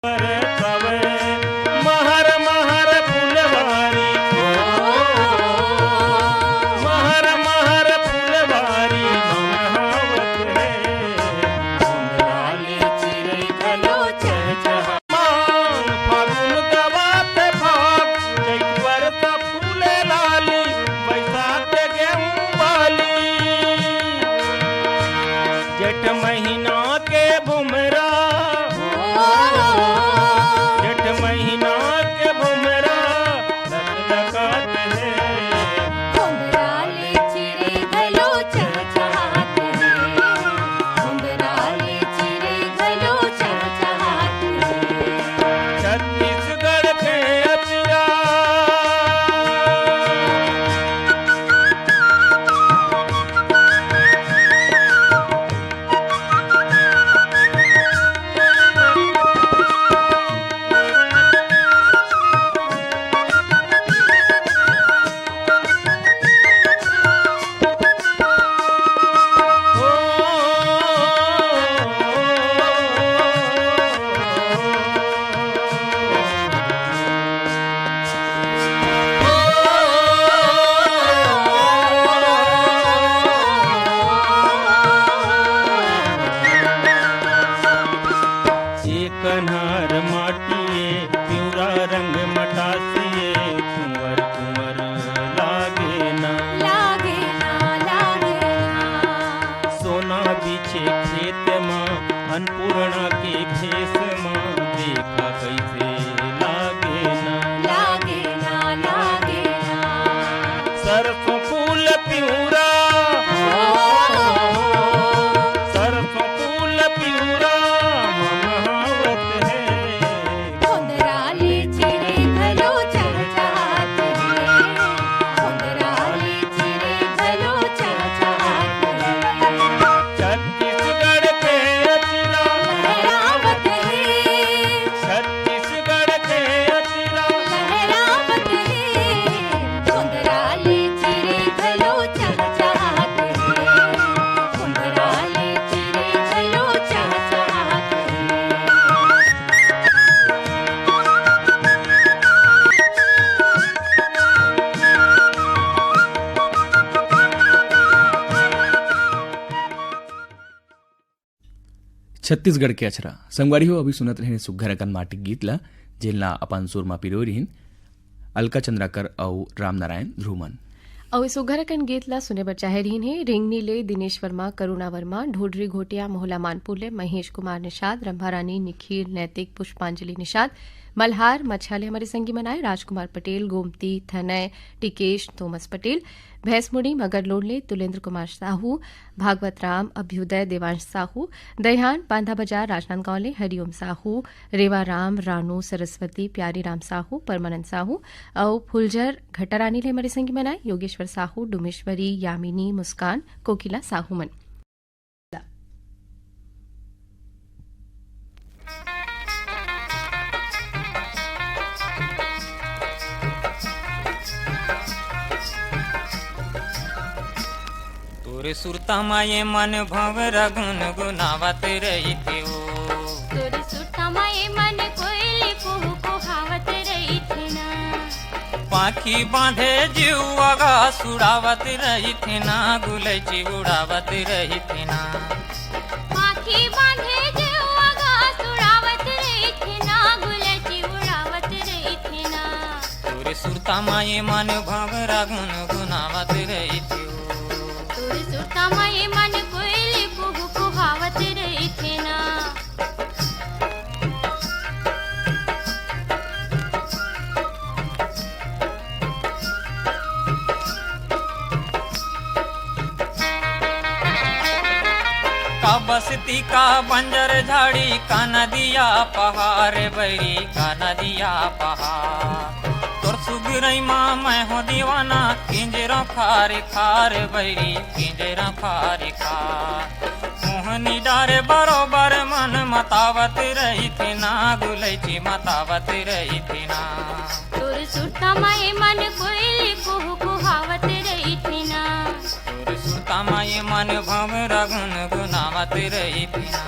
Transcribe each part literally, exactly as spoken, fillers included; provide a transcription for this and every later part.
बरसवे महर महर फुलवारी, ओ, महर महर फुलवारी ममहावत हे। धुंधराले चिरई घलो चहचहा। मांग फागुन गवात फाग, चैत बरसा फूले लाली, बैसाख के गेहूं बाली। जेठ महीना के भुमरा, जेठ महीना के भुमरा लकलकात हे। धुंधराले चिरई घलो चहचहात हे। धुंधराले चिरई घलो चहचहात हे। छत्तीसगढ़ के अचरा। एक कन्हार माटी ए, पिंवरा रंग मटासी ए, कुंवर कुंवर लागे ना। लागे ना, लागे ना। सोना बिछे खेत मा, अन्नपूर्णा के भेष मा, देखा कइसे लागे ना। लागे ना, लागे ना। सरसों फूल पिंवरा, सरसों फूल पिंवरा ममहावत हे। धुंधराले चिरई घलो चहचहात हे। धुंधराले चिरई घलो चहचहात हे। छत्तीसगढ़ के अचरा लहरावत हे। छत्तीसगढ़ के अचरा लहरावत हे। धुंधराले चिरई घलो चहचहात हे। धुंधराले चिरई घलो चहचहात हे। छत्तीसगढ़ के अचरा। संगवारी हो, अभी सुनत रहे सुग्घर अकन माटी गीत ला, जेन ला अपन सुर मा पिरोय रिहिन अलका चंद्राकर अउ रामनारायण ध्रुवमन। अउ ए सुग्घर अकन गीत ला सुने बर चाहे रिहिन हे रिंगनी ले दिनेश वर्मा, करुणा वर्मा, ढोढरी घोटिया, मोहला मानपुर ले महेश कुमार निषाद, रंभा रानी, निखिल, नैतिक, पुष्पांजलि निषाद, मल्हार, मछा ले हमर संगी मन आय, राजकुमार पटेल, गोमती, थनय, टिकेश, थोमस पटेल, भैंसमुड़ी, मगरलोड ले तुलेंद्र कुमार साहू, भागवत राम, अभ्युदय, देवांश साहू, दईहान, बांधा बाजार, राजनांदगांव ले हरिओम साहू, रेवा राम, रानू, सरस्वती, प्यारी राम साहू, परमानंद साहू अउ फुलझर घटारानी ले हमर संगी मन आय, योगेश्वर साहू, डुमेश्वरी, यामिनी, मुस्कान, कोकिला साहू मन। तोरे सुरता म ये मन भंवरा गुनगुनावत रहिथे ओ। तोरे सुरता म ये मन कोइली कुहू कुहावत रहिथे ना। पाँखी बांधे जिउवा गा सुड़ावत रहिथे ना, गुलैची उड़ावत रहिथे ना। पाँखी बांधे जिउवा गा सुड़ावत रहिथे ना, गुलैची उड़ावत रहिथे ना। तोरे सुरता म ये मन भंवरा गुनगुनावत रहिथे ओ। तोरे सुरता म ये मन कोइली कुहू कुहावत रहिथे ना। का बस्ती का बंजर झाड़ी, का नदिया पहाड़ बैरी, का नदिया पहाड़। तोर सुगरई मा मैं हो दीवाना, किंजरो खार खार बैरी, किंजरो खार खार। मोहनी डारे बरोबर मन मतावत रहिथे ना, गुलैची मतावत रहिथे ना। तोर सुरता म ये मन कोइली कुहू कुहावत रहिथे ना। तोर सुरता म ये मन भंवरा गुनगुनावत रहिथे ना।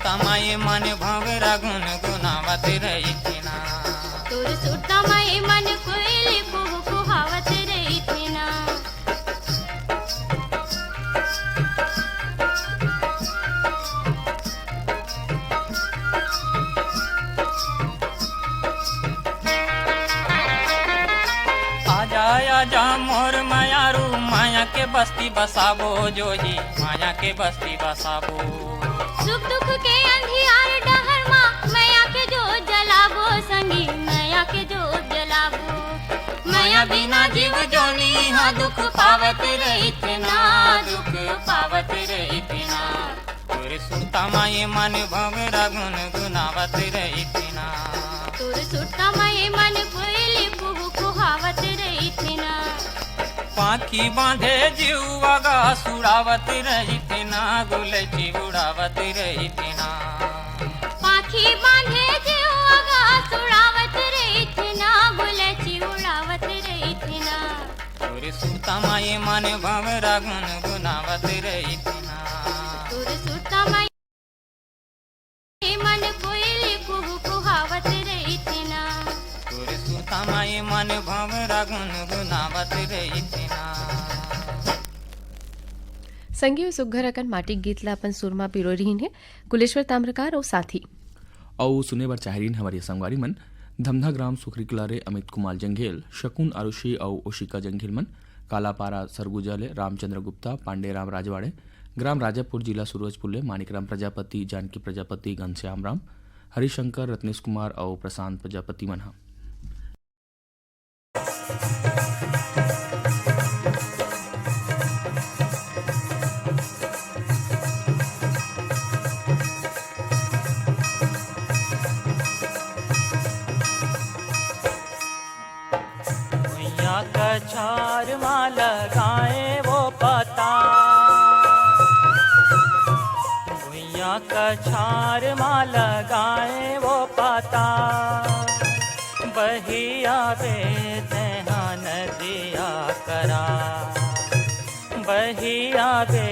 तमाए मन भंवरा गुनगुनावत रहिथे ना। तोर सुरता माए मन कोइली कुहकुहावत रहिथे ना। आजा, आजा मोर मयारू, माया के बस्ती बसाबो जोही, माया के बस्ती बसाबो। सुख दुख के अंधियार डहर मा, मया के जोत जलाबो संगी, मया के जोत जलाबो। मया बिना जीव जोनी हा दुख पावत रहिथे ना, दुख पावत रहिथे ना। तोर सुरता माए मन भंवरा गुनगुनावत रहिथे ना। तोर सुरता माए मन कोइली कुहकुहावत रहिथे ना। पाखी बांधे जीव आगास उड़ावत रहिथे ना, गुलची उड़ावत रहिथे ना। पाखी बांधे जीव आगास उड़ावत रहिथे ना, गुलची उड़ावत रहिथे ना। तोर सुरता माए मन भंवरा गुनगुनावत रहिथे ना। तोर सुरता माए मन कोइली कुहकुहावत रहिथे ना। तोर सुरता माए मन भंवरा गुनगुनावत रहिथे ना। संगी, ओ सुग्घर अकन माटी गीत ला अपन सुर मा पिरोय रिहिन हे कुलेश्वर ताम्रकार अउ साथी। अउ सुने बर चाह रिहिन हमर ये संगवारी मन, धमधा ग्राम सुखरी कला ले अमित कुमार जंघेल, शकुन आरुषि अउ ओशिका जंघेल मन, कालापारा सरगुजा ले रामचंद्र गुप्ता, पांडेराम राजवाड़े, ग्राम राजापुर, जिला सूरजपुर ले मानिकराम प्रजापति, जानकी प्रजापति, घनश्याम राम, हरिशंकर, रत्नेश कुमार अउ प्रशांत प्रजापति मन ह। भुइयां कछार मा लगाए वो पता, भुइयां कछार मा लगाए वो पता, बही आवे तेहा नदिया करा, बही आवे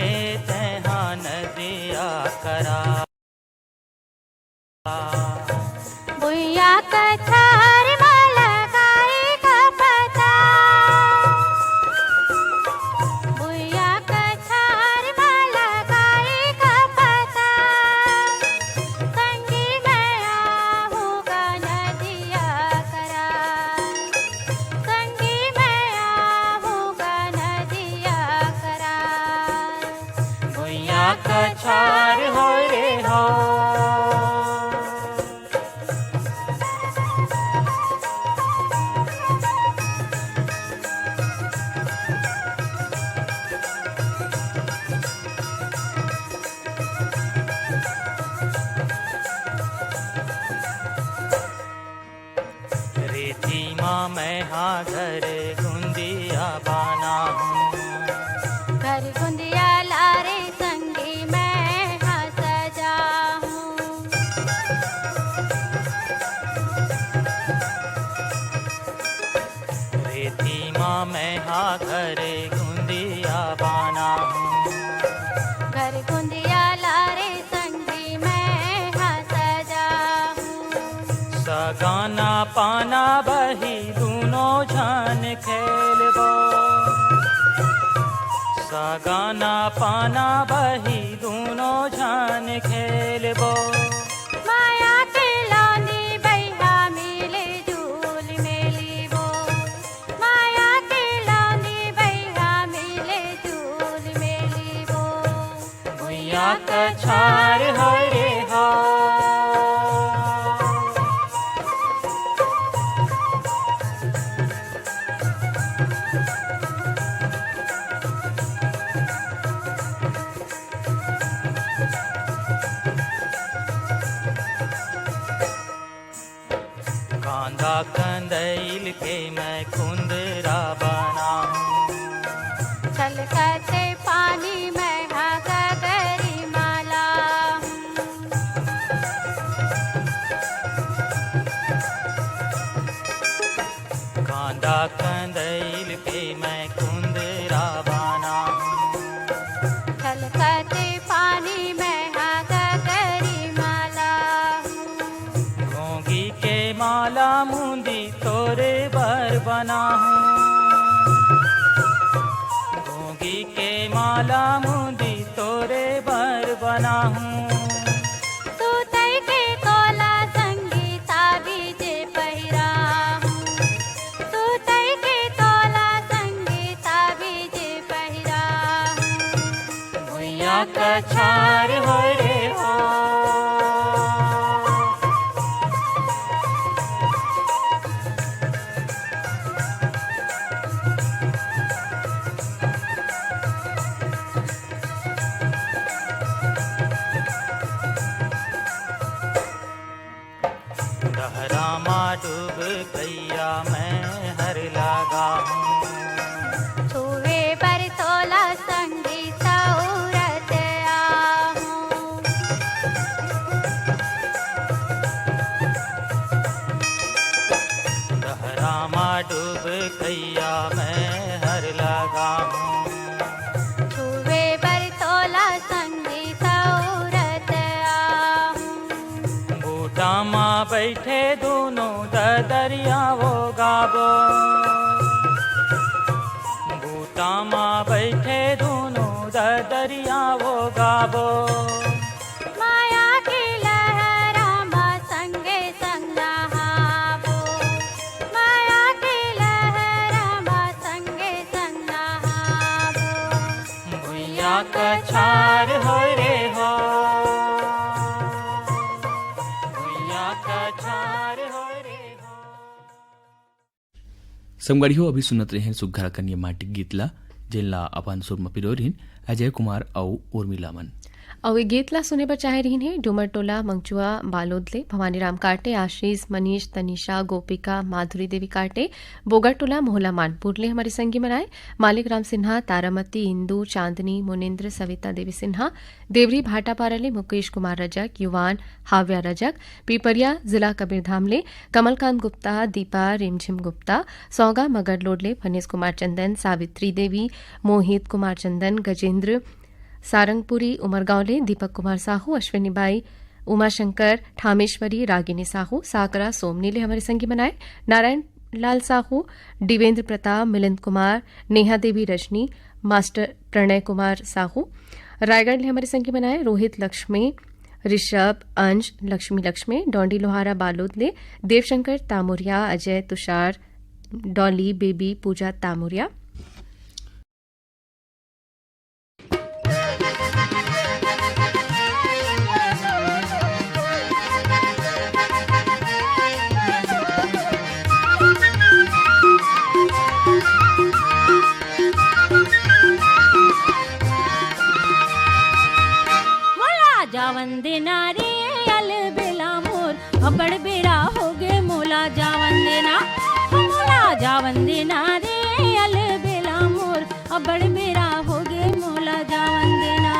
तेहा नदिया करा। भुइयां कछार मा लगाए का पता, भुइयां कछार मा लगाए का पता, संगी मैं आहूं गा नदिया करा, संगी मैं आहूं गा नदिया करा। भुइयां कछार हो रे हो। रेती मा मैं हा घर गुंदिया बनाहूं। घर गुंदिया ला रे संगी मैं हा सजाहूं। रेती मा मैं हा घर गुंदिया बनाहूं। घर गुंदिया ला रे संगी मैं हा सजाहूं। सगाना पाना बही दूनों झन खेलबो। सगाना पाना बही दूनों झन खेलबो। माया के लांदी बइहा मिले जुल मेलिबो। माया के लांदी बइहा मिले जुल मेलिबो। भुइयां कछार हो रे हो। कांदा कंदइल के मैं कुंदरा बनाहूं। छलकते पानी मैं हा गगरी मा लाहूं। कांदा कंदइल के मैं कुंदरा बनाहूं। छलकते पानी मैं हा गगरी मा ला मुंदी तोरे बर बनाहूं। सूतई के तोला संगी ताबीजे पहिराहूं। सूतई के तोला संगी ताबीजे पहिराहूं। भुइयां कछार होय रे हो। डहरा मा डूब कइया मैं हर लगाहूं। छुए बर तोला संगी सौरत आहूं। डहरा मा डूब कइया मैं हर लगाहूं। छुए बर तोला संगी सौरत आहूं। बूटा मा बइठे दूनों ददरिया वो गाबो। बूटा मा बइठे दूनों ददरिया वो गाबो। माया के लहरा मा संगे संग नहाबो। माया के लहरा मा संगे संग नहाबो। भुइयां कछार होय रे हो। भुइयां कछार होय रे हो। संगवारी हो, अभी सुनत रहेन सुग्घर अकन ये माटी गीत ला, जेन ला अपन सुर म पिरोय रहिन अजय कुमार अउ उर्मिला मन। अउ ये गीत ला सुने बर चाहे रहिन हे डूमर टोला, मंगचुआ, बालोद ले भवानी राम काटे, आशीष, मनीष, तनिषा, गोपिका, माधुरी देवी काटे, बोगर टोला, मोहला मानपुर ले हमर संगी मन आय, मालिक राम सिन्हा, तारामती, इंदू, चांदनी, मुनिंद्र, सविता देवी सिन्हा, देवरी भाटापारा ले मुकेश कुमार रजक, युवान, हाव्या रजक, पीपरिया जिला कबीरधाम ले कमलकांत गुप्ता, दीपा रिमझिम गुप्ता, सौगा मगरलोड ले फनेस कुमार चंदन, सावित्री देवी, मोहित कुमार चंदन, गजेंद्र सारंगपुरी, उमरगांव ले दीपक कुमार साहू, अश्विनी बाई, उमाशंकर ठामेश्वरी, रागिनी साहू, साकरा सोमनी ले हमर संगी मन आय, नारायण लाल साहू, दिवेंद्र प्रताप, मिलिंद कुमार, नेहा देवी रजनी, मास्टर प्रणय कुमार साहू, रायगढ़ ले हमर संगी मन आय, रोहित लक्ष्मी, ऋषभ, अंश, लक्ष्मी लक्ष्मी, डोंडी लोहारा बालोद ले देवशंकर तामुरिया, अजय, तुषार, डॉली, बेबी, पूजा तामुरिया। मोला जावन देना रे अलबेला मोर, अब्बड़ बेरा होगे मोला जावन देना। मोला जावन देना रे अलबेला मोर, अब्बड़ बेरा होगे मोला जावन देना।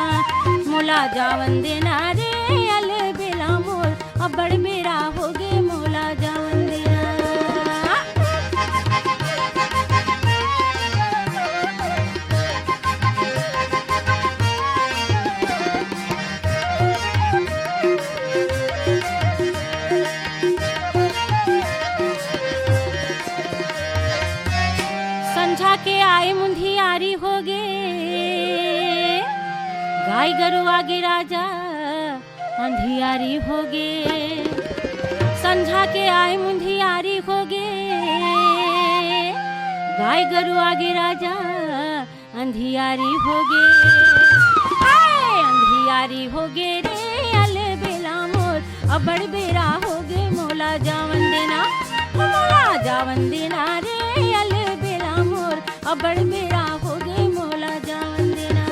मोला जावन देना रे अलबेला मोर, अब्बड़ बेरा होगे मोला जावन देना। संझा के आए मुंधियारी होगे, गाय गरु आगे राजा अंधियारी होगे। संझा के आए मुंधियारी होगे, गाय गरु आगे राजा अंधियारी होगे, हाय अंधियारी होगे रे अलबेला मोर, अब्बड़ बेरा होगे मोला जावन देना, मोला जावन देना रे अलबेला मोर, अब्बड़ बेरा होगे मोला जावन देना।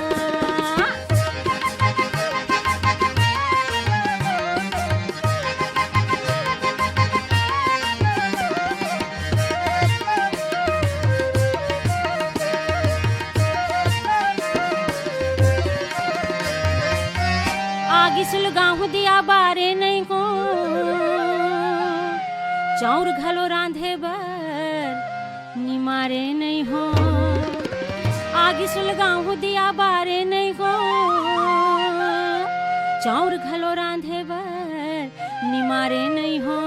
आगी सुलगाहूं दिया बारे नइ हो, चाउर घलो रांधे बर निमारे नइ हो। आगी सुलगाहूं दिया बारे नइ हो, चाउर घलो रांधे बर निमारे नइ हो।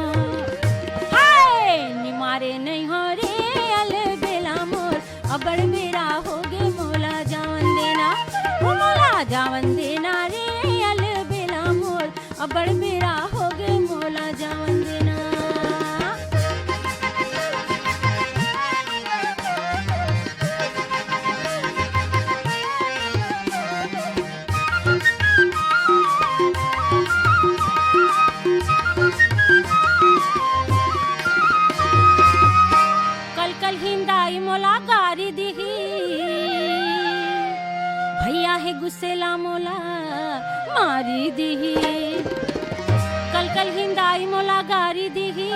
हाय निमारे नइ हो रे अलबेला मोर, अब्बड़ बेरा होगे मोला जावन देना। जावन देना रे अलबेला मोर, अबड़ बेरा होगे मोला जावन देना। कल कल हिंदाई मोला गारी दिही, भैया हे गुस्सेला मोला मारी दिही। कल कल हिंदाई मोला गारी दिही,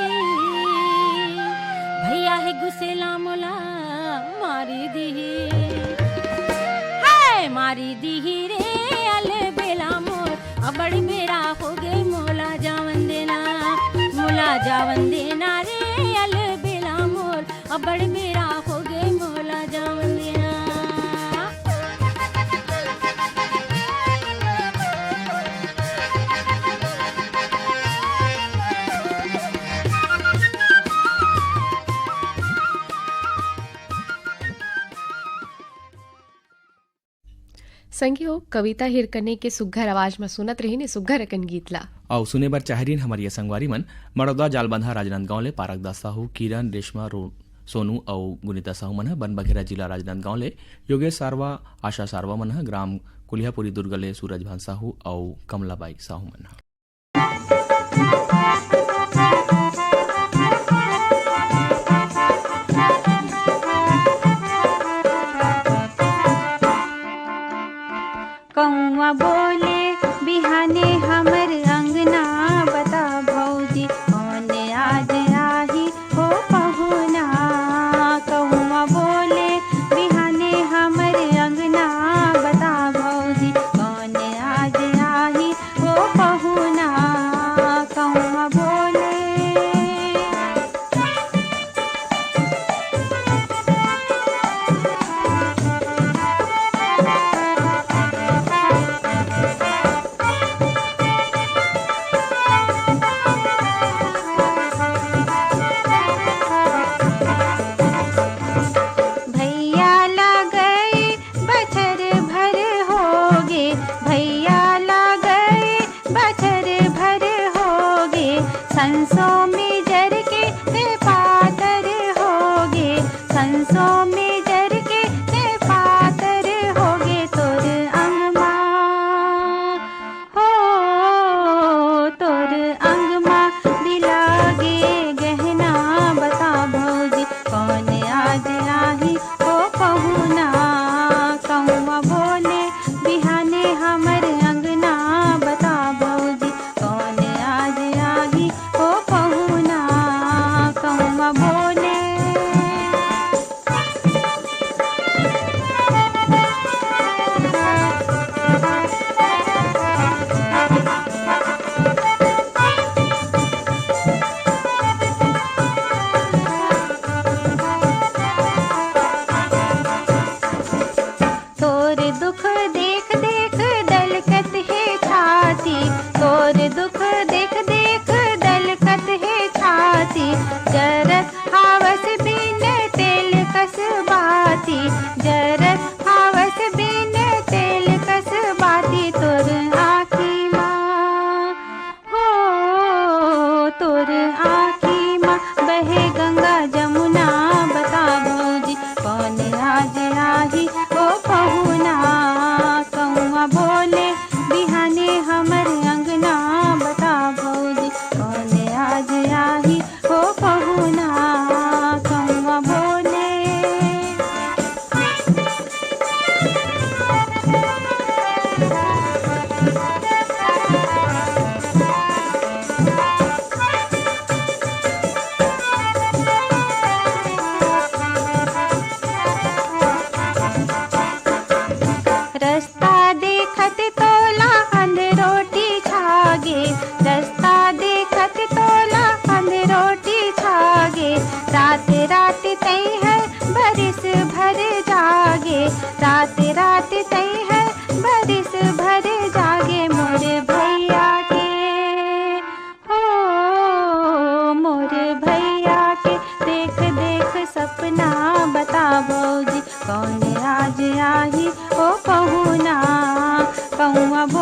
भैया हे गुस्सेला मोला मारी दिही। हाय मारी दिही रे अलबेला मोर, अबड़ बेरा होगे मोला जावन देना, मोला जावन देना रे अलबेला मोर, अबड़ बेरा होगे मोला जावन देना। संगी हो, कविता हिरकने के सुग्घर आवाज म सुनत रहिन ए सुग्घर अकन गीत ला। अउ सुने बर चाहरिन हमर ये संगवारी मन, मड़ौदा जालबंधा राजनांदगांव ले पारक दास साहू, किरण, रेशमा, रो-, सोनू अउ गुनीता साहू मन ह, बनबघेरा जिला राजनांदगांव ले योगेश सारवा, आशा सारवा मन ह, ग्राम कुलिहापुरी दुर्ग ले सूरज भान साहू अउ कमलाबाई साहू मन ह। कौआ बोले बिहाने हमर अंगना, बता भौजी कौन आज आही हो पहुना। कौआ बोले बिहाने हमर अंगना, बता भौजी कौन आज आही हो पहुना। कौआ बोले भैया लगई बछर भर होगे, भैया लगई बछर भर होगे, संसो में जर के ते पातर होगे, संसो में जर के ते पातर होगे तोर अंगमा। हो तोर अंगमा बिलागे गहना, बता भौजी कौन आज आही हो पहुना। कौआ बोले बिहाने हमर अंगना, बता भौजी कौन आज आही हो पहुना।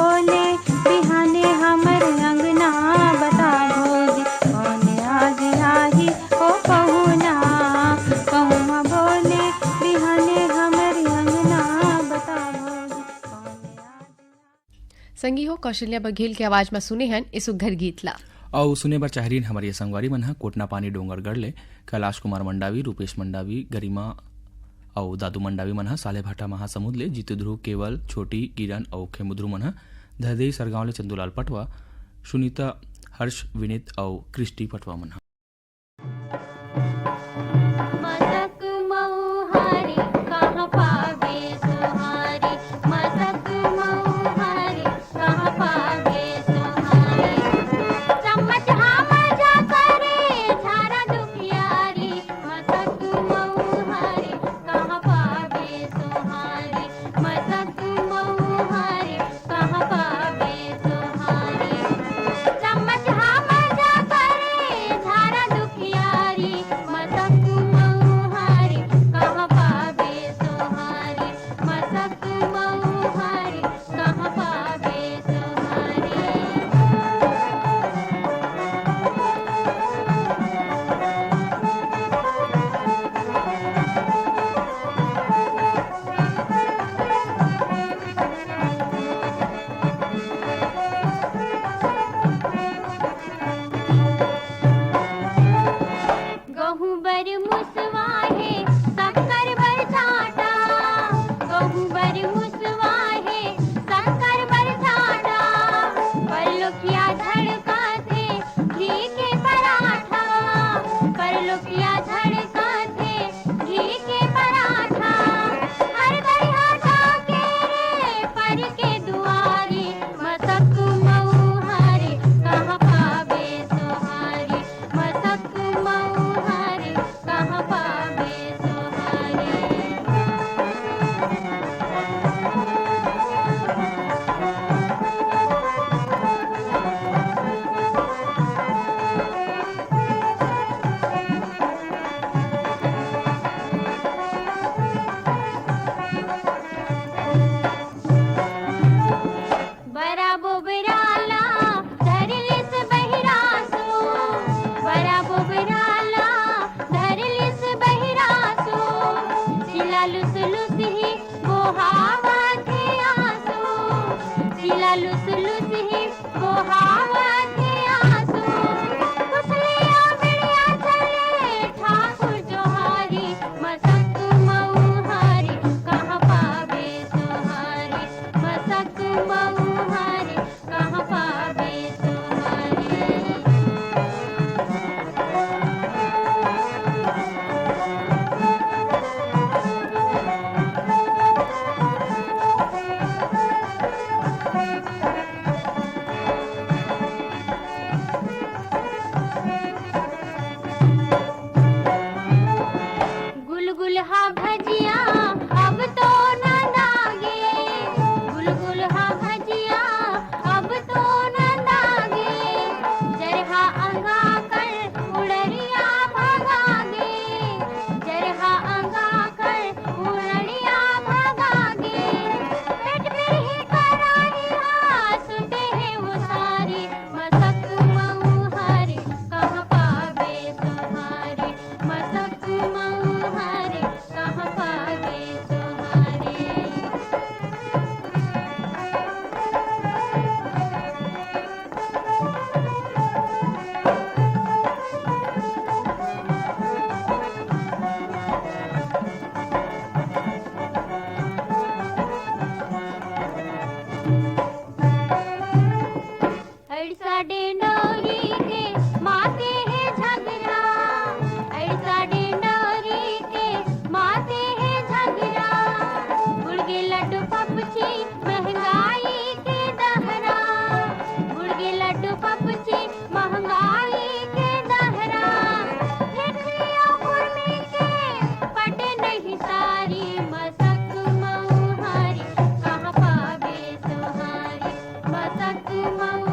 बोले बिहाने हमर अंगना, बता भौजी कौन आज आही ओ पहुना। पहुआ बोले बिहाने हमर अंगना, बता भौजी कौन आज। संगी हो, कौशल्या बघेल के आवाज म सुने हन ए सुग्घर गीत ला। अउ सुने बर चाहरीन हमर ये संगवारी मन ह कोटना पानी डोंगरगढ़ ले कैलाश कुमार मंडावी, रूपेश मंडावी, गरिमा अउ दादू मंडावी मन ह सालेभाटा महासमुंद ले, जीतू ध्रुव, केवल, छोटी, किरण अउ खेमुध्रु मन ह धरदेई सरगांव ले, चंदूलाल पटवा, सुनीता, हर्ष, विनीत अउ क्रिस्टी पटवा मन ह। मसक मऊहारी कहाँ पाबे सोहारी, मसक मऊहारी कहाँ पाबे सोहारी। चम्मच हा मजा करे झारा दुखियारी, मसक मऊहारी कहाँ पाबे सोहारी, मसक मऊहारी कहाँ पाबे सोहारी। चम्मच हा मजा करे झारा दुखियारी, मसक मऊहारी कहाँ पाबे सोहारी, मसक मऊहारी कहाँ पाबे सोहारी। गहूं बर मुसवा हे, शक्कर बर चाटा। गहूं बर मुसवा हे, शक्कर बर चाटा। परलोकिया धड़कथे, घी के पराठा। परलोकिया धड़कथे, घी के पराठा। हर दरिया जाके रे, पर के दुआरी। मसक मऊहारी, कहाँ पाबे सोहारी। मसक मऊहारी, कहाँ पाबे सोहारी। बरा बोबरा ला धर लिस बहिरासो, बरा बोबरा ला धर लिस बहिरासो। सिला लुस लुस ही बोहावत हे आंसू, सिला लुस लुस ही बोहावत हे आंसू। कुसलिया बेड़िया चले ठाकुर जोहारी, मसक मऊहारी कहाँ पाबे सोहारी। मसक मऊहारी कहाँ पाबे सोहारी। गुलगुल हा भजिया अब तो नंदागे, गुलगुल हा भजिया अब तो नंदागे। जरहा अंगा कर उड़रिया भगागे, जरहा अंगा कर उड़रिया भगागे। पेट में ही कराही हा सुते हे उसारी, मसक मऊहारी कहाँ पाबे सोहारी। मसक मऊहारी कहाँ पाबे सोहारी। अड़सा डेंडोरी के माते हे झगरा, अड़सा डेंडोरी के माते हे झगरा। बुड़गे लड्डू पपची महंगाई के दहरा, बुड़गे लड्डू पपची महंगाई के दहरा। हिटिया कुर्मी के पटे नहीं सारी, मसक मऊहारी कहाँ पाबे सोहारी। मसक मऊ